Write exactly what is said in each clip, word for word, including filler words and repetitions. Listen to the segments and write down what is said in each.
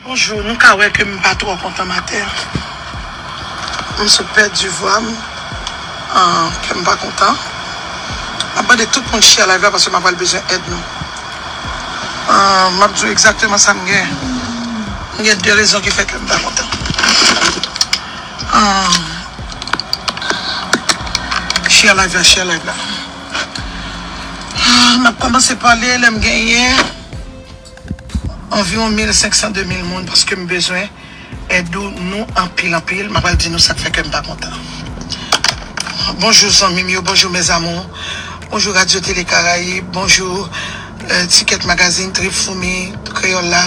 Bonjou, nou ka wè ke m pa twò kontan maten. M sot pèdi vwa m, ah, ke m pa kontan. M ap mande tout moun share live la paske m ap pral bezwen èd nou. Ah, m ap di w egzakteman sa m gen. M gen de rezon ki fè ke m pa kontan. Ah, share live la, share live la. Ah, m ap kòmanse pale lè m genyen anviwon mil senk san, de mil moun paske m bezwen èd ou nou anpil, anpil. M ap pral di nou sa k fè ke m pa kontan. Bonjou zanmi m yo, bonjou mes amours. Bonjou Radio Télé Caraïbes, bonjou, euh, Ticket Magazine, Trip Foumi, Kreyòl la,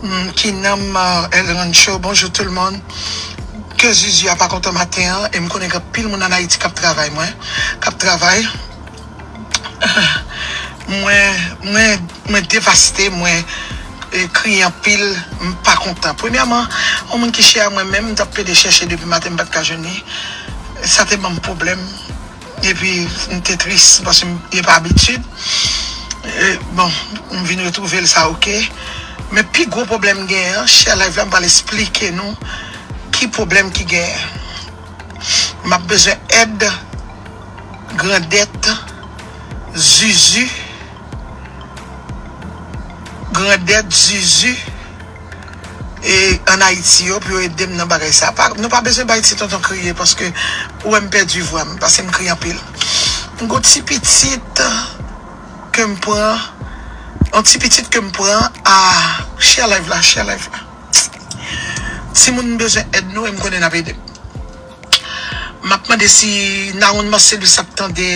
mm, Kinam, euh, El Rancho, bonjou tout le monde. Kè Zuzu a pa kontan maten an, e m konnen gen anpil moun ann Ayiti k ap travay, mwen, k ap travay. Mwen, mwen, mwen devaste, mwen, e, kriye anpil, m pa kontan. Premyèman, yon moun ki chè a mwen menm, m t ap pede chèche depi maten, m pa t ka jwenn li. Sa te ban m pwoblèm. Epi, m te tris, paske m, e pa abitid. E, bon, m vin retwouve l, sa oke. Men pi gwo pwoblèm genyen an, share live la, m pral esplike nou ki pwoblèm ki genyen. M ap bezwen èd Grandèt, Zuzu, Grandèt, Zuzu, e ann Ayiti yo pou yo ede m nan bagay sa. Pa, nou pa bezwen bay ti tonton kriye paske ou wè m pèdi vwa m, paske m kriye anpil. M gon ti pitit ke m pran, yon ti pitit ke m pran a, share live la, share live la. Timoun, m bezwen èd nou e m konnen n ap ede m. M ap mande si Naoun Marcellus ap tande,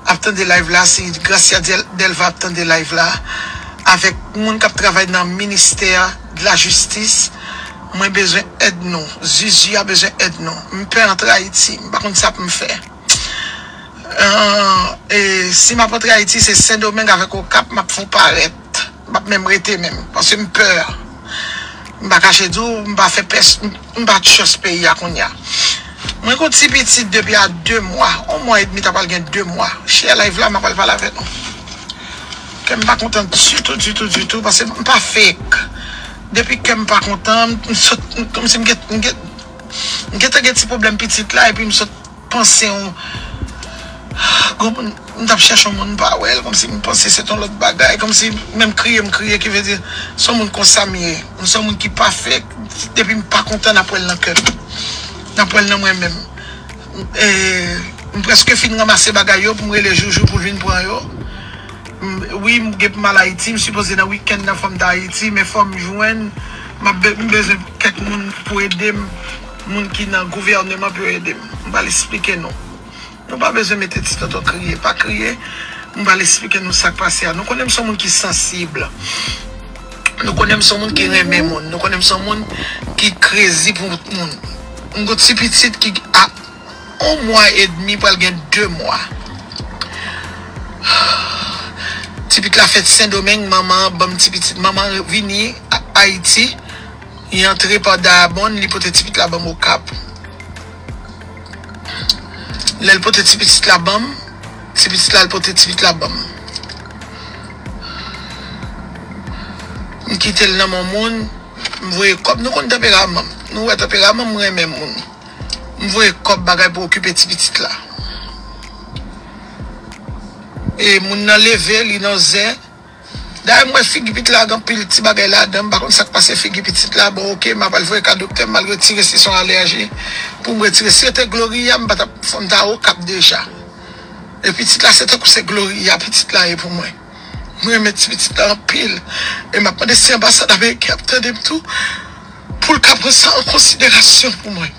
ap tande live la, si Gracia Del-, Delva ap tande live la, avèk moun k ap travay nan ministè de la jistis, mwen bezwen èd nou. Zuzu a bezwen èd nou. M pè antre Ayiti, m pa konn sa pou m fè. Ah, e si m ap antre Ayiti, se Sendomeng avèk Okap, m ap fè w parèt. M p ap menm rete menm, paske m pè. M pa kache di w, m pa fè pès, m, m pa trust peyi a kounye a. Mwen gon ti pitit depi a de mwa, yon mwa edmi, ta pral gen de mwa. Share live la, m ap al pale avè nou. Kè m pa kontan ditou, ditou, ditou, paske m pa fake. Depi kè m pa kontan, m, m sot, m, kòmsi m gen, m gen, m gentan gen ti pwoblèm pitit la, epi m sot panse yon, gon moun, m t ap chèche yon moun, m pa wè l, kòmsi m panse se t yon lòt bagay, kòmsi menm kriye m kriye, ki vle di, se yon moun konsa m ye. M se yon moun ki pa fake, depi m pa kontan, n ap wè l nan kè m. N ap wè l nan mwen menm. E, m prèske fin ranmase bagay yo pou m rele Joujou pou l vin pran yo. M, wi, m gen pou m al Ayiti, m sipoze nan wikenn nan fò m ta Ayiti, men fò m jwenn, m ap be-, m bezwen kèk moun pou ede m, moun ki nan gouvèneman pou yo ede m. M pral esplike nou. Nou pa bezwen mete ti tonton kriye, pa kriye. M pral esplike nou sa k pase a. Nou konnen m se yon moun ki sansib. Nou konnen m se yon moun ki renmen moun. Nou konnen m se yon moun ki krezi pou moun. M gon ti pitit ki a yon mwa edmi, pral gen de mwa. Ti pitit la fèt Sendomeng, manman an ban m ti pitit. Manman an vini A-, Ayiti, li antre pa Dayabonn, li pote ti pitit la ban m Okap. Lè l pote ti pitit la ban m, ti pitit la, l pote ti pitit la ban m. M kite l nan men moun, m voye kòb, nou konn tanperaman m. Nou wè tanperaman m, m renmen moun. M voye kòb bagay pou okipe ti pitit la. E moun nan leve, li nan zen. Dayè, m wè figi pitit la gen anpil ti bagay ladan, m pa konn sa k pase figi pitit la. Bon, oke, m ap al voye ka doktè, m al retire si se yon alèji pou m retire. Si se te Gloria, m pa t ap, m ta Okap deja. E pitit la, se tankou se Gloria, pitit la ye pou mwen. Mwen renmen ti pitit la anpil. E m ap mande si anbasad ameriken ap tande m tou, pou l ka pran sa an konsiderasyon pou mwen.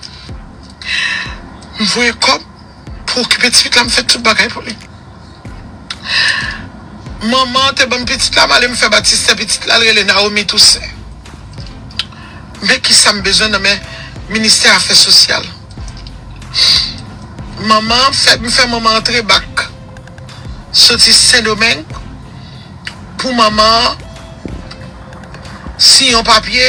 M voye kòb pou okipe ti pitit la, m fè tout bagay pou li. Manman an te ban m pitit la, m ale m fè batistè pitit la, l rele Naomi Toussaint. Men kisa m bezwen nan men ministè afè sosyal. Manman an fè, m fè manman antre bak. Soti Sendomeng pou manman an siyen yon papye.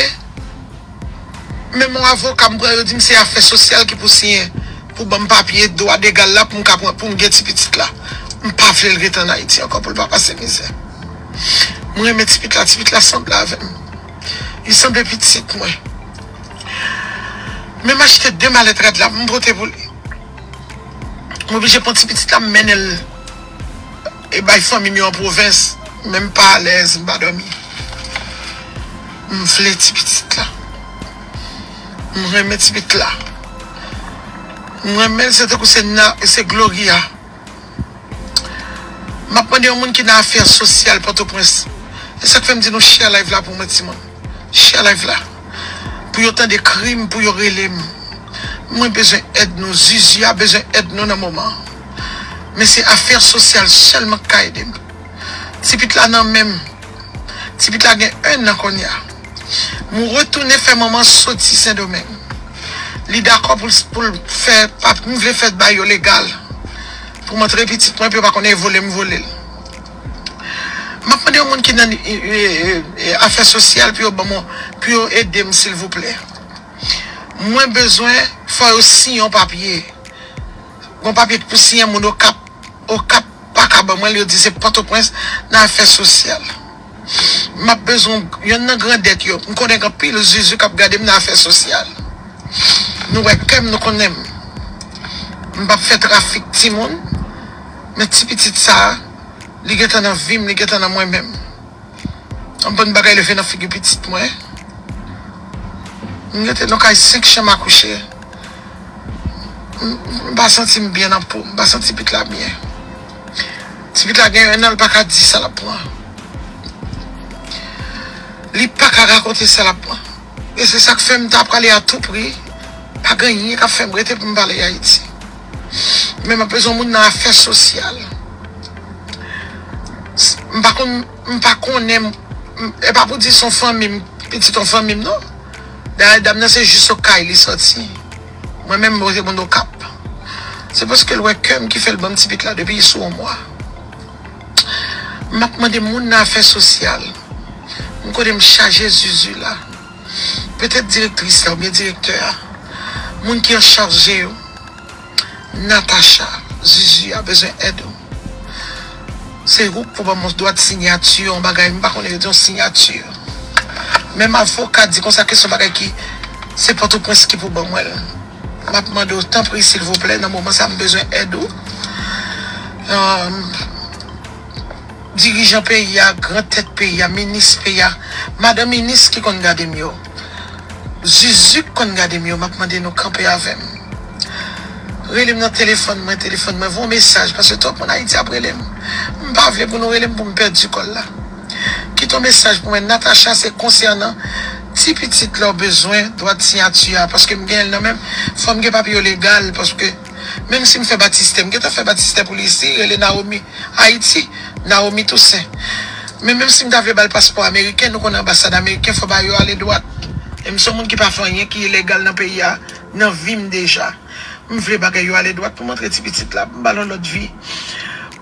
Menm yon avoka m pran, yo di m se afè sosyal ki pou siyen, pou ban m papye dwa legal la pou m ka pran, pou m gen ti pitit la. M pa vle l rete ann Ayiti ankò pou l pa pase mizè. M renmen ti pitit la, ti pitit la sanble avè m. Li sanble pitit mwen. Men m achte de malèt rad la pou m pote pou li. M oblije pran ti pitit la, m mennen l e bay fanmi m yo an pwovens. Men m pa alèz, m pa dòmi. M vle ti pitit la. M renmen ti pitit la. M renmen l, se tankou se na, se Gloria. M ap mande yon moun ki nan afè sosyal Pòtoprens. E sa k fè m di nou share live la pou mwen, timoun. Share live la. Pou yo tande kri m, pou yo rele m. Mwen bezwen èd nou. Zuzu a bezwen èd nou nan moman. Men se afè sosyal sèlman k ka ede m. Ti pitit la nan men m. Ti pitit la gen enn an kounye a. M retounen fè manman soti Sendomeng. Li dakò pou l, pou l fè, pa, m vle fè bagay yo legal. Pou m antre pitit mwen, pou yo pa konnen e vole m vole l. M ap mande yon moun ki nan, e, e, e, e, afè sosyal pou yo ban mwen, pou yo ede m, silvouplè. Mwen bezwen, fò yo siyen yon papye. Yon papye pou siyen moun Okap. Okap pa ka ban mwen l, yo di se Pòtoprens nan afè sosyal. M ap bezwen yonn nan grandèt yo. M konnen gen anpil Zuzu k ap gade m nan afè sosyal. Nou wè kè m, nou konnen m. M p ap fè trafik timoun, men ti pitit sa a, li gentan nan vi m, li gentan nan mwen menm. Yon bann bagay leve nan figi pitit mwen. M rete nan kay senk chanm akouche. M, m pa santi m byen nan po m. M pa santi pitit la byen. Ti pitit la gen enn an, li pa ka di sa l ap pran. Li pa ka rakonte sa l ap pran. E se sa k fè m ta prale a tou pri. Pa gen anyen k ap fè m rete pou m pale Ayiti. Men m ap bezwen moun nan afè sosyal. M pa konn, m pa konnen, m, e pa pou di se yon fanmi m, pitit yon fanmi m, non. Dayè, dam nan se jis Okay li sòti. Mwen menm, mwen se moun Okap. Se paske l wè kè m ki fè l ban m ti pitit la depi sou yon mwa. M ap mande moun nan afè sosyal. M konnen m chaje Zuzu la. Petèt direktris la oubyen direktè a. Moun ki an chaj yo. Natacha, Zuzu a bezwen èd ou. Se ou k pou ban m yon dwat siyati, yon bagay, m pa konnen yo di yon siyati. Menm avoka di konsa ke se yon bagay ki, se Pòtoprens ki pou ban mwen l. M ap mande w, tanpri, silvouplè, nan moman sa, m bezwen èd ou. Ahn, dirijan peyi a, gran tèt peyi a, minis peyi a, madan minis ki konn gade m yo, Zuzu k konn gade m yo, m ap mande nou kanpe avè m. Rele m nan telefòn mwen, telefòn mwen, voye yon mesaj, paske twòp moun Ayiti ap rele m. M pa vle pou nou rele m pou m pèdi kòl la. Kite yon mesaj pou mwen, Natacha, se konsènan ti pitit la w bezwen, dwat siyati a, paske m gen l nan men m, fò m gen papye yo legal, paske menm si m fè batistè, m gentan fè batistè pou li isi, rele Naomi. Ayiti, Naomi Toussaint. Men menm si m ta vle ba l paspò ameriken, nou konnen anbasad ameriken, fò bagay yo ale dwat. E m se yon moun ki pa fè anyen ki ilegal nan peyi a, nan vi m deja. M vle bagay yo ale dwat pou m antre ti pitit la, pou m ba l yon lòt vi,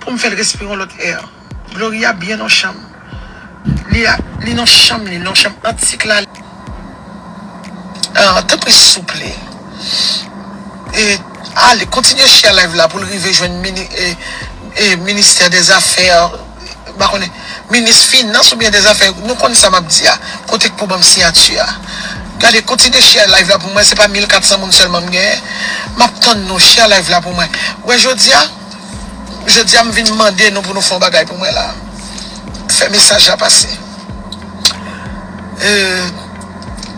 pou m fè l respire yon lòt è. Gloria byen nan chanm. Li a, li nan chanm li, nan chanm antik la. Ah, tanpri, souple. E, ale, kontinye share live la pou l rive jwenn mini, e, e, ministè dè zafè, m pa konnen, minis finans oubyen dè zafè, nou konn sa m ap di a, kote k pou ban m siyati a. Gade, kontinye share live la pou mwen, se pa mil kat san moun sèlman m genyen. M ap tann nou, share live la pou mwen. Wè, jodi a, Jodi a, m vin mande nou pou nou fè yon bagay pou mwen la. Fè mesaj la pase. E,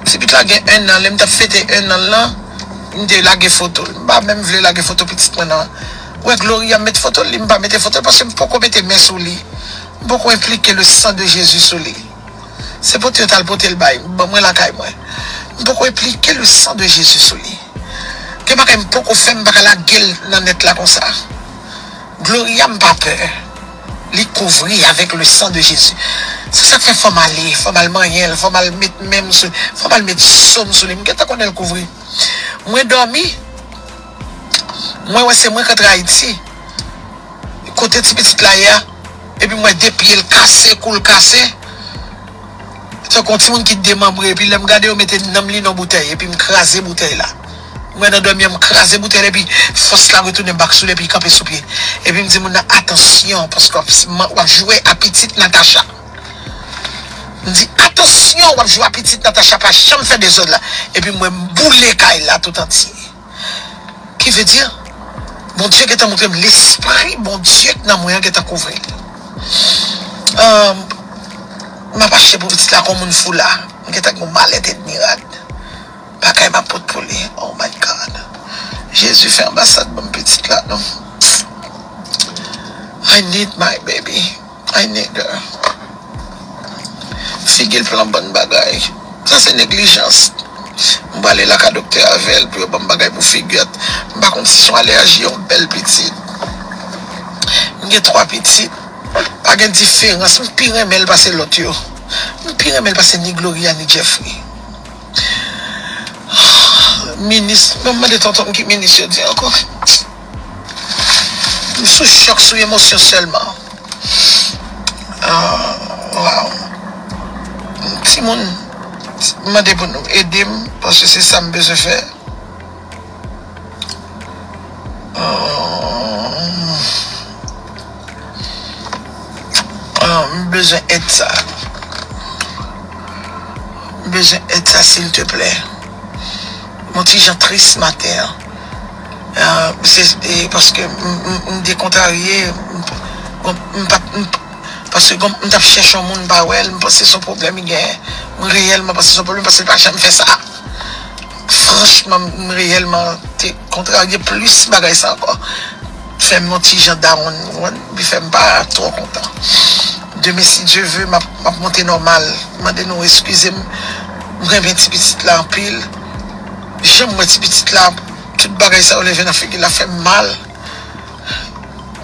ti pitit la gen enn an, lè m t ap fete enn an lan, m te lage foto l. M pa menm vle lage foto pitit mwen nan. Wè, Gloria, m met foto l, li, m pa mete foto l paske m poko mete men sou li. M poko enplike le sang de Jésus sou li. Se pote yo t al pote l bay, ban mwen lakay mwen. M poko enplike le sang de Jésus sou li. Gen bagay m poko fè, m pa ka lage l nan nèt la konsa. Gloria, m pa pè. Li kouvri avèk le sang de Jésus. Se sa k fè fò m ale, fò m al manyen l, fò m al met men m sou, fò m al met so m sou li. M gentan konnen l kouvri. Mwen dòmi, mwen wè se mwen k antre Ayiti. Kote ti pitit la ye a, epi m wè de pye l kase, kou l kase. Tankou yon timoun ki demanbre, epi lè m gade yo mete nanm li nan boutèy, epi m kraze boutèy la. M wè nan dòmi an, m kraze boutèy la, epi fòs la retounen bak sou li, epi l kanpe sou pye. Epi m di moun nan, "Atansyon, paske w ap, w ap jwe a pitit Natacha." M di, "Atansyon, w ap jwe a pitit Natacha pa janm fè dezòd la." Epi m wè m boule kay la tout antye. Ki vle di, Bondye gentan montre m lespri Bondye k nan mwen an gentan kouvri l. Ahn, m ap achte pou pitit la kon moun fou la. M gentan gen yon malèt edmi rad. Bagay m ap pot pou li. Oh my God. Jezi fè anbasad ban m pitit la non. I need my baby. I need her. Figi l pran bann bagay. Sa se neglijans. M prale lakay doktè avè l pou yo ban m bagay pou figi l. M pa konn si se yon alèji, yon bèl pitit. M gen twa pitit. Pa gen diferans. M pi renmen l pase lòt yo. M pi renmen l pase ni Gloria ni Jeffrey. Minis, mwen mande tonton m ki minis yo di ankò. M sou chòk, sou emosyon sèlman. Ah, wow. Timoun, mande pou nou ede m, paske se sa m bezwen fè. Ah, ah, m bezwen èd sa. M bezwen èd sa, silteplè. Mwen ti jan tris maten an. Ah, se, e, paske m, m, m dekontrarye, m, m, m pa, m, paske m, m t ap chèche yon moun, m pa wè l, m panse se yon pwoblèm li genyen. M reyèlman panse se yon pwoblèm, paske l pa janm fè sa. Franchman, m reyèlman te kontrarye plis bagay sa ankò. Fè m yon ti jan down, ou konprann? Li fè m pa twò kontan. Demen, si Dye ve, m ap, m ap monte nòmal. Mande nou eskize m. M renmen ti pitit la anpil. Jan m wè ti pitit la, tout bagay sa yo leve nan figi l la fè m mal.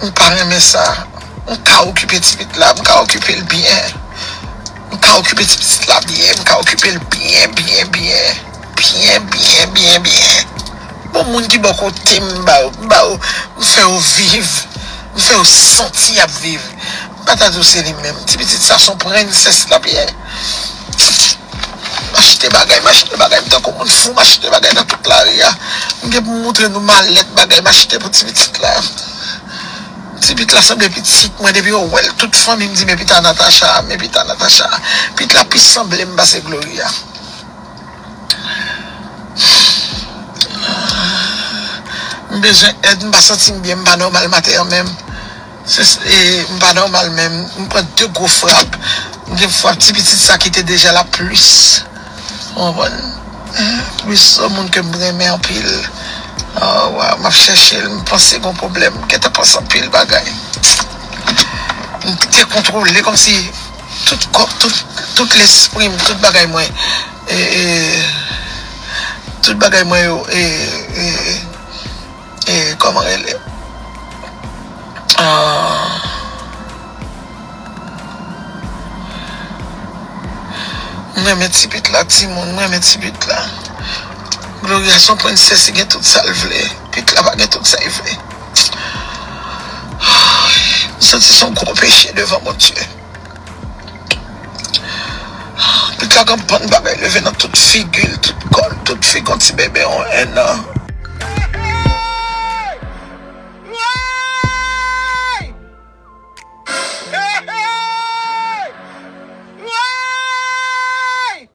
M pa renmen sa. M ka okipe ti pitit la, m ka okipe l byen. M ka okipe ti pitit la byen, m ka okipe l byen, byen, byen. Byen, byen, byen, byen. Bon, moun ki bò kote m, m ba yo, m ba yo, m fè yo viv. M fè yo santi y ap viv. M pa ta di w se li menm. Ti pitit sa se yon prensès l ap ye. M achte bagay, m achte bagay, m tankou moun fou, m achte bagay nan tout lari a. M gen pou m montre nou malèt bagay m achte pou ti pitit la. Ti pitit la sanble pitit mwen, depi yo wè l, tout fanmi m di, "Men pita Natacha, men pita Natacha." Pitit la pi sanble m pase Gloria. M bezwen èd, m pa santi m byen, m pa nòmal maten an menm. Se, e, m pa nòmal menm. M pran de gwo frap. M gen frap ti pitit sa ki te deja la plis. Ou konprann? Plis yon moun ke m renmen anpil. Ah, wa, m ap chèche l, m panse gon pwoblèm. M gentan panse anpil bagay. M dekontwole kòmsi tout kò, tout, tout lespri m, tout bagay mwen. E, e, tout bagay mwen yo, e, e, e, kòman rele? Ah. M renmen ti pitit la, timoun, m renmen ti pitit la. Gloria se yon prensès, li gen tout sa l vle. Pitit la pa gen tout sa l vle. M santi se yon gwo peche devan Bondye. Pitit la gen bann bagay leve nan tout figi l, tout kò l, tout figi yon ti bebe yon en an.